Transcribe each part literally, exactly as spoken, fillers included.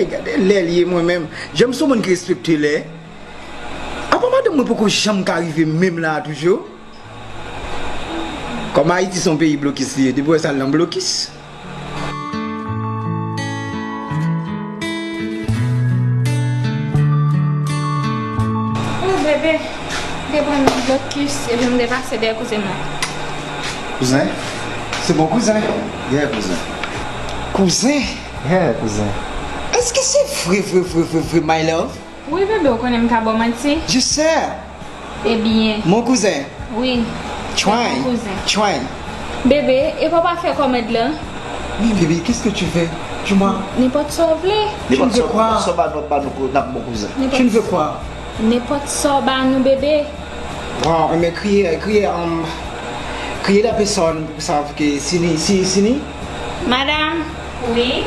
Gade lè l ye mwen menm. Jan m se yon moun ki respekte lè. Apa madanm mwen poko janm ka rive menm la a toujou? Kòm Ayiti se yon peyi blokis li ye, depi w wè sa l nan blokis. Oh, bebe, m te pran blokis epi m te pase dèyè kouzen mwen. Kouzen? Se bon kouzen? Yeah, kouzen. Kouzen? Yeah, kouzen. Èske se vre, vre, vre, vre, vre, my love? Wi, bebe, ou konnen m ka ba w manti. Je sais. Ebyen. Mon cousin. Wi. Try. Mon kouzen. Try. Bebe, e pa w pa fè kòmand lan? Mais bébé, qu'est-ce que tu veux? Dis-moi. Nenpòt sa w vle. Tu ne veux quoi? Nenpòt sa w ba nou, ba nou, n ap bon kouzen. Tu ne veux quoi? Nenpòt sa w ba nou, bebe. Wow, men kriye, kriye, um, kriye la pèsòn pou sa, ke si ni, si, si ni. Madam. Wi.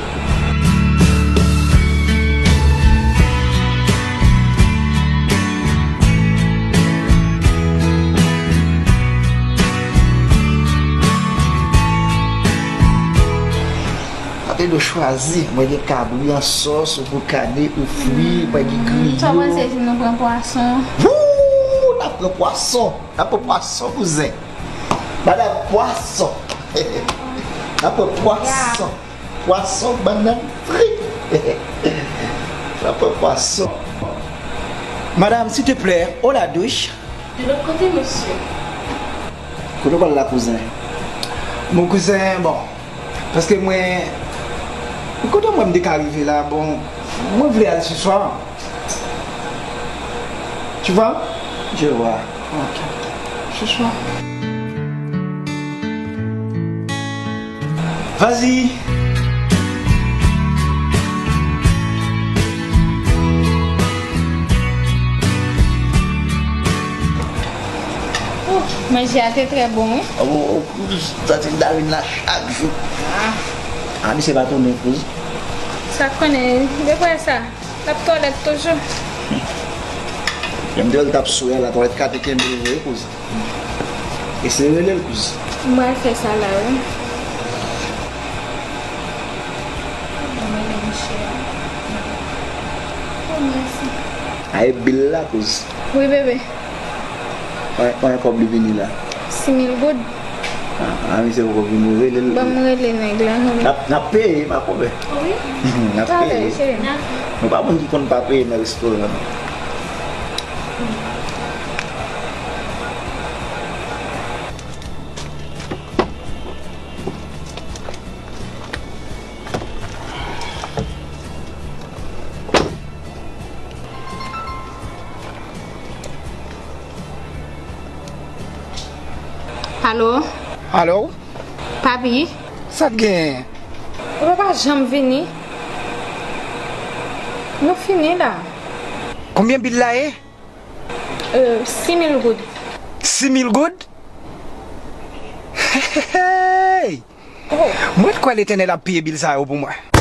Sa te dwe chwazi, mwen gen kabri an sòs, ou pou kane, ou fri, mwen gen griyo. Sa w panse si nou pran pwason? Wou! N ap pran pwason! N ap pran pwason, kouzen! Madanm pwason! N ap pran pwason! Pwason, bannann fri. Sa pa pwason. Madame, s'il te plaît, où la douche? De l'autre côté, monsieur. Kote w pral la, kouzen? Mon kouzen, bon, paske mwen, kote mwen m te ka rive la, bon, mwen vle al ce soir. Tu vois? Je vois. Ok. Ce soir. Vas-y. Ouh, manje a te trè bon, wi. Oh, oh, oh, santi Darwin la chak jou. Ah. Ah, misye pa tounen, kouz. Sa konnen, depi sa. L ap twalèt toujou. Jan m te wè l t ap sou a, la twalèt ka te kenbe l vre, kouz. Eseye rele l, kouz. M pral fè sa la, wi. Oh, mèsi. A e bil la, kouz. Wi, bebe. Konbyen, konbyen kòb li vini la? Sis mil goud. Ah, ah, misye poko vini, rele l. Ban m rele nèg la, non. N ap, n ap peye, pa pwoblèm. Wi. N ap peye. Talè, cheri. Nou pa moun ki konn pa peye nan restoran, non. Alo? Alo? Papi? Sa k genyen? Ou pa janm vini. Nou fini la. Konbyen bil la ye? Euh, sis mil goud. Sis mil goud? Hey! Oh. Mwen t kwè Letènèl ap peye bil sa yo pou mwen.